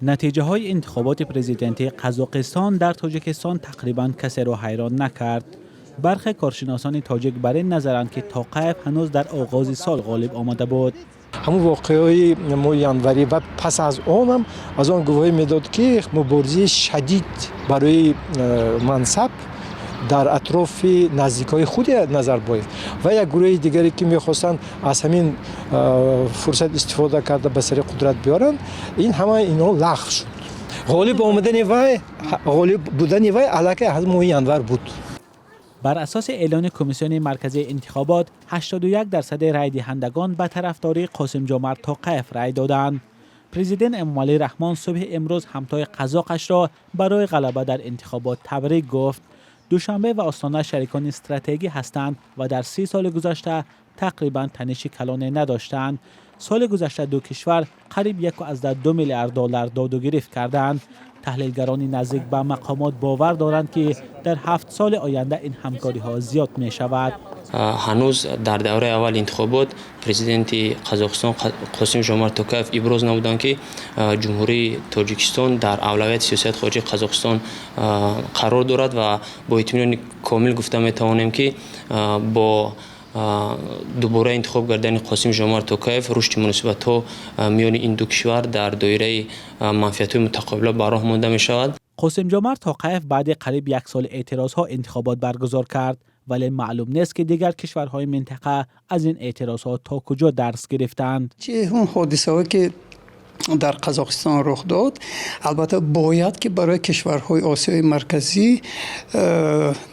Натиҷаҳои интихоботи президентии Қазоқистон дар Тоҷикистон тақрибан касеро ҳайрон накард. Бархе коршиносони тоҷик бар ин назаранд, ки Тоқаев ҳанӯз дар оғози сол ғолиб омада буд. Ҳамун воқеаҳои моҳи январӣ ва пас аз онам аз он гувоҳӣ медод, ки муборизаи шадид барои мансаб дар атрофи наздикҳои худи Назарбоев ва як гурӯҳи дигаре, ки мехостанд аз ҳамин фурсат истифода карда, ба сари қудрат биёранд, ин ҳама инҳо лағв шуд. Ғолиб омадани вай, ғолиб будани вай аллакай аз моҳи январ буд. Бар асоси эълони Комиссияи марказии интихобот, 81 дарсади райдиҳандагон ба тарафдории Қосимҷомарт Тоқаев рай доданд. Президент Эмомалӣ Раҳмон субҳи имрӯз ҳамтои қазоқашро барои ғалаба дар интихобот табрик гуфт. Душанбе ва Остона шарикони стратегӣ ҳастанд ва дар 30 соли гузашта тақрибан таниши калоне надоштанд. Соли гузашта ду кишвар қариб 1,2 миллиард доллар доду гирифт карданд. Таҳлилгарони наздик ба мақомот бовар доранд, ки дар 7 соли оянда ин ҳамкориҳо зиёд мешавад. Ҳанӯз дар давраи аввали интихобот президенти Қазоқистон Қосим Жомарт Токаев иброз намуданд, ки Ҷумҳурии Тоҷикистон дар авлавияти сиёсати хориҷии Қазоқистон қарор дорад, ва бо итминони комил гуфта метавонем, ки бо дубора интихоб гардидани Қосим Жомарт Токаев рушди муносибатҳо миёни ин ду кишвар дар доираи манфиатҳои мутақобила ба роҳ монда мешавад. Қосимҷомарт Тоқаев баъди қариб як соли эътирозҳо интихобот баргузор кард, вале маълум нест, ки дигар кишварҳои минтақа аз ин эътирозҳо то куҷо дарс гирифтаанд. Чи он ҳодисаҳое, ки дар Қазоқистон рух дод, албатта, бояд ки барои кишварҳои Осиёи Марказӣ,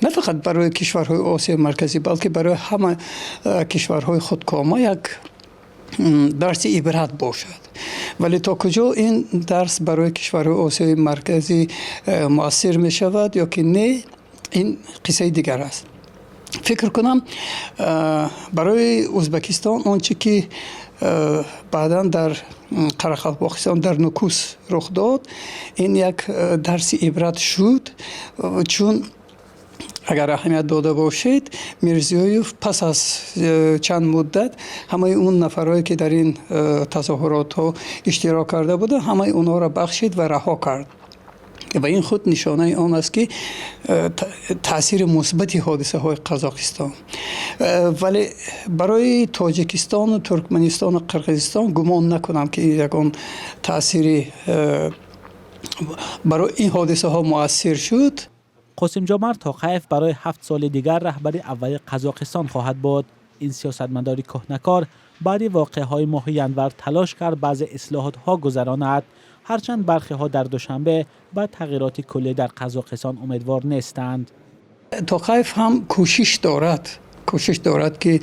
на фақат барои кишварҳои Осиёи Марказӣ, балки барои ҳама кишварҳои худкома як дарси ибрат бошад. Вале то куҷо ин дарс барои кишварҳои Осиёи Марказӣ муассир мешавад ё ки не, ин қиссаи дигар аст. Фикр кунам, барои Ӯзбекистон он чи ки баъдан дар Қарақалпоқистон, дар Нукус рух дод, ин як дарси ибрат шуд, чун агар аҳамият дода бошед, Мирзиёев пас аз чанд муддат ҳамаи он нафарое, ки дар ин тазоҳуротҳо иштирок карда буданд, ҳамаи онҳоро бахшид ва раҳо кард. Ва ин худ нишонаи он аст, ки таъсири мусбати ҳодисаҳои Қазоқистон. Вале барои Тоҷикистону Туркманистону Қирғизистон гумон накунам, ки ягон таъсири барои ин ҳодисаҳо муассир шуд. Қосимҷомарт Тоқаев барои 7 соли дигар раҳбари аввали Қазоқистон хоҳад буд. Ин сиёсатмадори кӯҳнакор баъди воқеаҳои моҳи январ талош кард баъзе ислоҳотҳо гузаронад, ҳарчанд бархеҳо дар Душанбе ба тағйироти куллӣ дар Қазоқистон умедвор нестанд. Тоқаев ҳам кӯшиш дорад, ки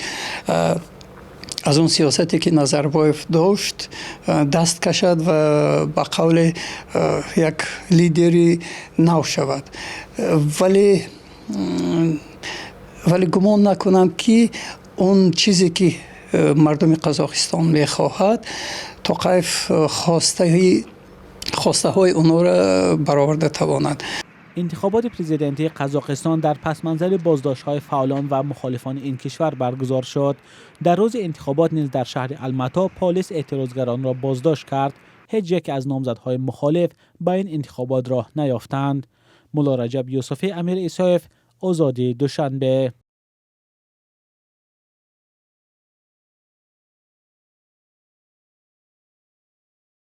аз он сиёсате, ки Назарбоев дошт, даст кашад ва ба қавле як лидери нав шавад. Вале гумон накунам, ки он чизе, ки мардуми Қазоқистон мехоҳад, Тоқаев хостаҳои онҳоро бароварда тавонад. Интихоботи президентии Қазоқистон дар пасманзари боздоштҳои фаъолон ва мухолифони ин кишвар баргузор шуд. Дар рӯзи интихобот низ дар шаҳри Алмато полис эътирозгаронро боздошт кард. Ҳеҷ яке аз номзадҳои мухолиф ба ин интихобот роҳ наёфтанд. Мулло Раҷаб Юсуфӣ, Амир Исоев, Озодӣ, Душанбе.